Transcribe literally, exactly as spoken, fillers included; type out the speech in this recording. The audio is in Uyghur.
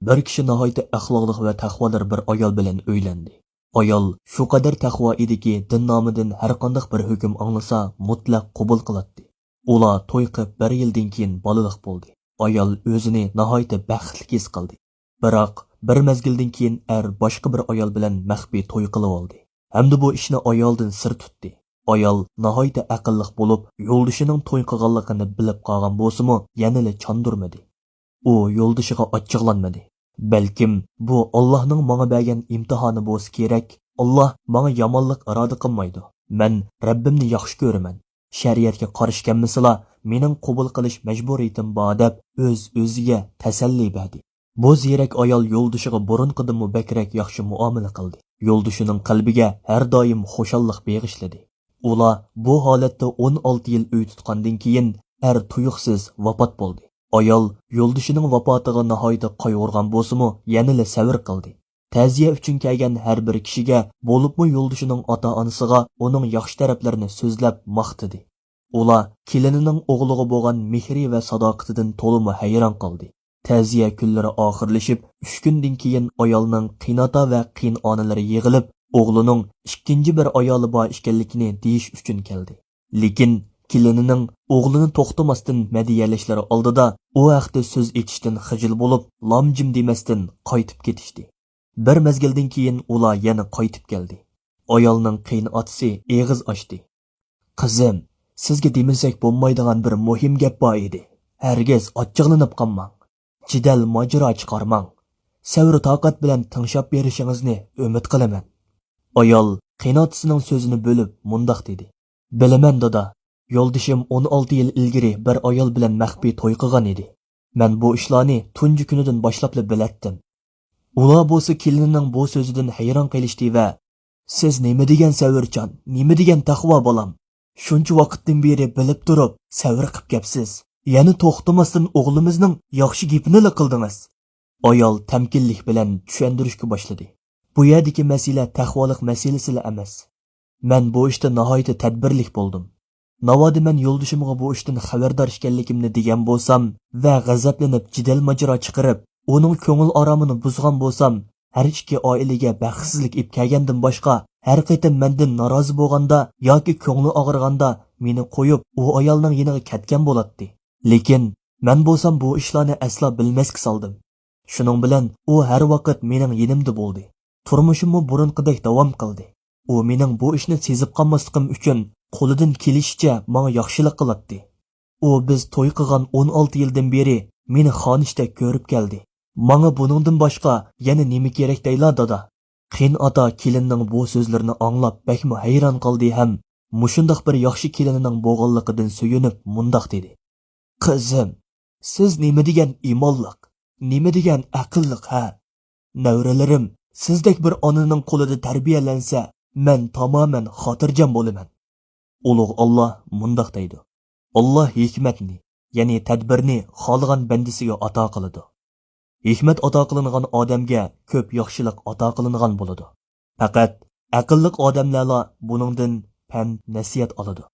بىر كىشى ناھايىتى ئەخلاقلىق ۋە تەقۋادار بىر ئايال بىلەن ئۆيلەندى. ئايال شۇ قەدەر تەقۋا ئىدىكى، دىن نامىدىن ھەر قانداق بىر ھۆكۈم ئاڭلىسا، مۇتلەق قوبۇل قىلاتتى. ئۇلار توي قىلىپ بىر يىلدىن كېيىن بالىلىق بولدى. ئايال ئۆزىنى ناھايىتى بەختلىك ھېس قىلدى. بىراق، بىر مەزگىلدىن كېيىن ئەر باشقا بىر ئايال بىلەن مەخپىي توي قىلىۋالدى. ھەمدە بۇ ئىشنى ئايالدىن سىر تۇتتى. ئايال ناھايىتى ئەقىللىق بولۇپ، يولدىشىنىڭ توي قىلغانلىقىنى بىلىپ قالغان بولسىمۇ، يەنىلا چاندۇرمىدى. ئۇ يولدىشىغا ئاچچىقلانمىدى. بەلكىم، بۇ ئاللاھنىڭ ماڭا بەرگەن ئىمتىھانى بولسا كېرەك. ئاللاھ ماڭا يامانلىق ئىرادە قىلمايدۇ. مەن رەببىمنى ياخشى كۆرىمەن. شەرىئەتكە قارشى كەلمىسىلا، مېنىڭ قوبۇل قىلىش مەجبۇرىيىتىم بار، دەپ ئۆز-ئۆزىگە تەسەللى بەردى. بۇ زېرەك ئايال يولدىشىغا بۇرۇنقىدىنمۇ بەكرەك ياخشى مۇئامىلە قىلدى. يولدىشىنىڭ قەلبىگە ھەر دائىم خۇشاللىق بېغىشلىدى. ئۇلار بۇ ھالەتتە ئون ئالتە يىل ئۆي تۇتقاندىن كېيىن، ئەر تۇيۇقسىز ۋاپات بولدى. ئايال يولدىشىنىڭ ۋاپاتىغا ناھايىتى قايغۇرغان بولسىمۇ، يەنىلا سەۋر قىلدى. تەزىيە ئۈچۈن كەلگەن ھەر بىر كىشىگە، بولۇپمۇ يولدىشىنىڭ ئاتا-ئانىسىغا ئۇنىڭ ياخشى تەرەپلىرىنى سۆزلەپ ماختىدى. ئۇلار كېلىنىنىڭ ئوغلىغا بولغان مېھرى ۋە ساداقىتىدىن تولىمۇ ھەيران قالدى. تەزىيە كۈنلىرى ئاخىرلىشىپ، ئۈچ كۈندىن كېيىن ئايالنىڭ قېيىنئاتا ۋە قېيىنئانىلىرى يىغىلىپ، ئوغلىنىڭ ئىككىنچى بىر ئايالى بار ئىكەنلىكىنى دېيىش ئۈچۈن كەلدى. لېكىن كېلىنىنىڭ ئوغلىنى توختىماستىن مەدھىيەلەشلىرى ئالدىدا ئۇ ھەقتە سۆز ئېچىشتىن خىجىل بولۇپ، لام-جىم دېمەستىن قايتىپ كېتىشتى. بىر مەزگىلدىن كېيىن ئۇلار يەنە قايتىپ كەلدى. ئايالنىڭ قېيىنئاتىسى ئېغىز ئاچتى. «قىزىم، سىزگە دېمىسەك بولمايدىغان بىر مۇھىم گەپ بار ئىدى. ھەرگىز ئاچچىقلىنىپ قالماڭ. جېدەل ماجىرا چىقارماڭ. سەۋر-تاقەت بىلەن تىڭشاپ بېرىشىڭىزنى ئۈمىد قىلىمەن.» ئايال قېيىنئاتىسىنىڭ سۆزىنى بۆلۈپ مۇنداق دېدى: «بىلىمەن، دادا. يولدىشىم ئون ئالتە يىل ئىلگىرى بىر ئايال بىلەن مەخپىي توي قىلغان ئىدى. مەن بۇ ئىشلارنى تۇنجى كۈنىدىن باشلاپلا بىلەتتىم.» ئۇلار بولسا كېلىنىنىڭ بۇ سۆزىدىن ھەيران قېلىشتى ۋە، «سىز نېمە دېگەن سەۋرچان، نېمە دېگەن تەقۋا بالام! شۇنچە ۋاقىتتىن بېرى بىلىپ تۇرۇپ، سەۋر قىپ كەپسىز. يەنە توختىماستىن ئوغلىمىزنىڭ ياخشى گېپىنىلا قىلدىڭىز.» ئايال تەمكىنلىك بىلەن چۈشەندۈرۈشكە باشلىدى. بۇ يەردىكى مەسىلە تەقۋالىق مەسىلىسىلا ئەمەس. مەن بۇ ئىشتا ناھايىتى تەدبىرلىك بولدۇم. ناۋادا مەن يولدىشىمغا بۇ ئىشتىن خەۋەردار ئىكەنلىكىمنى دېگەن بولسام ۋە غەزەپلىنىپ جېدەل ماجىرا چىقىرىپ، ئۇنىڭ كۆڭۈل ئارامىنى بۇزغان بولسام، ھەر ئىككى ئائىلىگە بەختسىزلىك ئېلىپ كەلگەندىن باشقا، ھەر قېتىم مەندىن نارازى بولغاندا ياكى كۆڭلى ئاغرىغاندا مېنى قويۇپ، ئۇ ئايالنىڭ يېنىغا كەتكەن بولاتتى. لېكىن مەن بولسام بۇ ئىشلارنى ئەسلا بىلمەسكە سالدىم. شۇنىڭ بىلەن ئۇ ھەر ۋاقىت مېنىڭ يېنىمدا بولدى. تۇرمۇشۇممۇ بۇرۇنقىدەك داۋام قىلدى. ئۇ مېنىڭ بۇ ئىشنى سېزىپ قالماسلىقىم ئۈچۈن قولىدىن كېلىشىچە ماڭا ياخشىلىق قىلاتتى. ئۇ بىز توي قىلغان ئون ئالتە يىلدىن بېرى مېنى خانىشتەك كۆرۈپ كەلدى. ماڭا بۇنىڭدىن باشقا يەنە نېمە كېرەك دەيلا، دادا؟ قېيىنئاتا كېلىننىڭ بۇ سۆزلىرىنى ئاڭلاپ بەكمۇ ھەيران قالدى ھەم مۇشۇنداق بىر ياخشى كېلىنىنىڭ بولغانلىقىدىن سۆيۈنۈپ مۇنداق دېدى: «قىزىم، سىز نېمە دېگەن ئىمانلىق، نېمە دېگەن ئەقىللىق، ھە؟ نەۋرىلىرىم سىزدەك بىر ئانىنىڭ قولىدا تەربىيەلەنسە، مەن تامامەن خاتىرجەم بولىمەن.» ئۇلۇغ ئاللاھ مۇنداق دەيدۇ: «ئاللاھ ھېكمەتنى، يەنى تەدبىرنى خالىغان بەندىسىگە ئاتا قىلىدۇ. ھېكمەت ئاتا قىلىنغان ئادەمگە كۆپ ياخشىلىق ئاتا قىلىنغان بولىدۇ. پەقەت ئەقىللىق ئادەملەرلا بۇنىڭدىن پەن-نەسىھەت ئالىدۇ.»